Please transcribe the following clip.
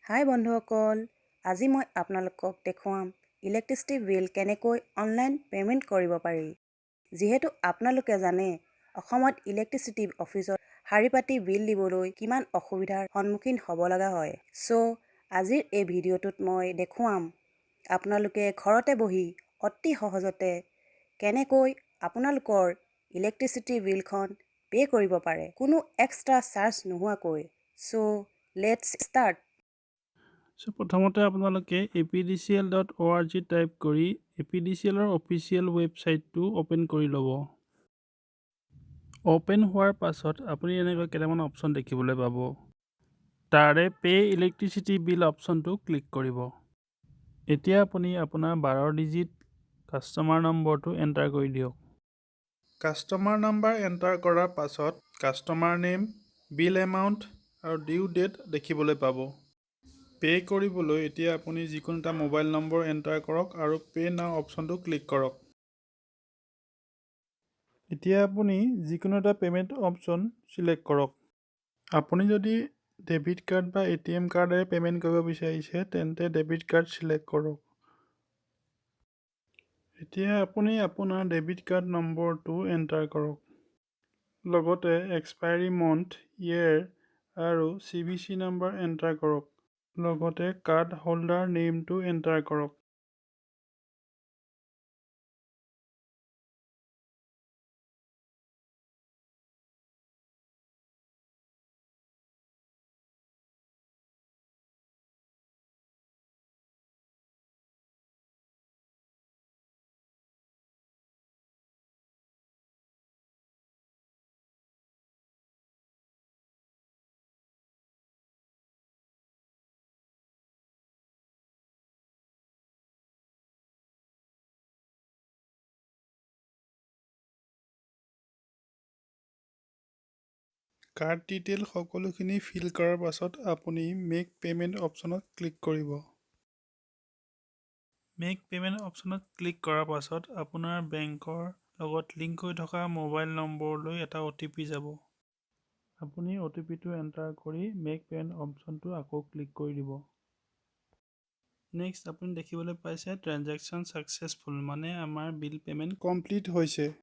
হাই বন্ধুসকল, আজি মই আপোনালোকক দেখুৱাম ইলেক্ট্ৰিচিটি বিল কেনেকৈ অনলাইন পে'মেণ্ট কৰিব পাৰি। যিহেতু আপোনালোকে জানে, অসমত ইলেক্ট্ৰিচিটি অফিচত শাৰী পাতি বিল দিবলৈ কিমান অসুবিধাৰ সন্মুখীন হ'ব লগা হয়। চ' আজিৰ এই ভিডিঅ'টোত মই দেখুৱাম আপোনালোকে ঘৰতে বহি অতি সহজতে কেনেকৈ আপোনালোকৰ ইলেক্ট্ৰিচিটি বিলখন পে' কৰিব পাৰে, কোনো এক্সট্ৰা চাৰ্জ নোহোৱাকৈ। So let's start. চ' প্ৰথমতে আপোনালোকে apdcl.org type কৰি এপিডিচিএলৰ অফিচিয়েল ৱেবছাইটটো অ'পেন কৰি ল'ব। অ'পেন হোৱাৰ পাছত আপুনি এনেকৈ কেইটামান অপশ্যন দেখিবলৈ পাব। তাৰে পে' ইলেক্ট্ৰিচিটি বিল অপশ্যনটো ক্লিক কৰিব। এতিয়া আপুনি আপোনাৰ 12 ডিজিট কাষ্টমাৰ নম্বৰটো এণ্টাৰ কৰি দিয়ক। কাষ্টমাৰ নাম্বাৰ এণ্টাৰ কৰাৰ পাছত কাষ্টমাৰ নেম, বিল এমাউণ্ট আৰু ডিউ ডেট দেখিবলৈ পাব। পে' কৰিবলৈ এতিয়া আপুনি যিকোনো এটা মোবাইল নম্বৰ এণ্টাৰ কৰক আৰু পে' নাও অপশ্যনটো ক্লিক কৰক। এতিয়া আপুনি যিকোনো এটা পে'মেণ্ট অপশ্যন ছিলেক্ট কৰক। আপুনি যদি ডেবিট কাৰ্ড বা এটিএম কাৰ্ডেৰে পে'মেণ্ট কৰিব বিচাৰিছে, তেন্তে ডেবিট কাৰ্ড ছিলেক্ট কৰক। এতিয়া আপুনি আপোনাৰ ডেবিট কাৰ্ড নম্বৰটো এণ্টাৰ কৰক, লগতে এক্সপাইৰী মন্থ, ইয়েৰ আৰু চিভিচি নাম্বাৰ এণ্টাৰ কৰক। লগতে কাৰ্ড হোল্ডাৰ নেইমটো এণ্টাৰ কৰক। কাৰ্ড ডিটেইল সকলোখিনি ফিল কৰাৰ পাছত আপুনি মেক পে'মেণ্ট অপশ্যনত ক্লিক কৰিব। মেক পে'মেণ্ট অপশ্যনত ক্লিক কৰাৰ পাছত আপোনাৰ বেংকৰ লগত লিংক হৈ থকা মোবাইল নম্বৰলৈ এটা অ'টিপি যাব। আপুনি অ'টিপিটো এণ্টাৰ কৰি মেক পে'মেণ্ট অপশ্যনটো আকৌ ক্লিক কৰি দিব। নেক্সট আপুনি দেখিবলৈ পাইছে ট্ৰেনজেকশ্যন ছাকচেছফুল, মানে আমাৰ বিল পে'মেণ্ট কমপ্লিট হৈছে।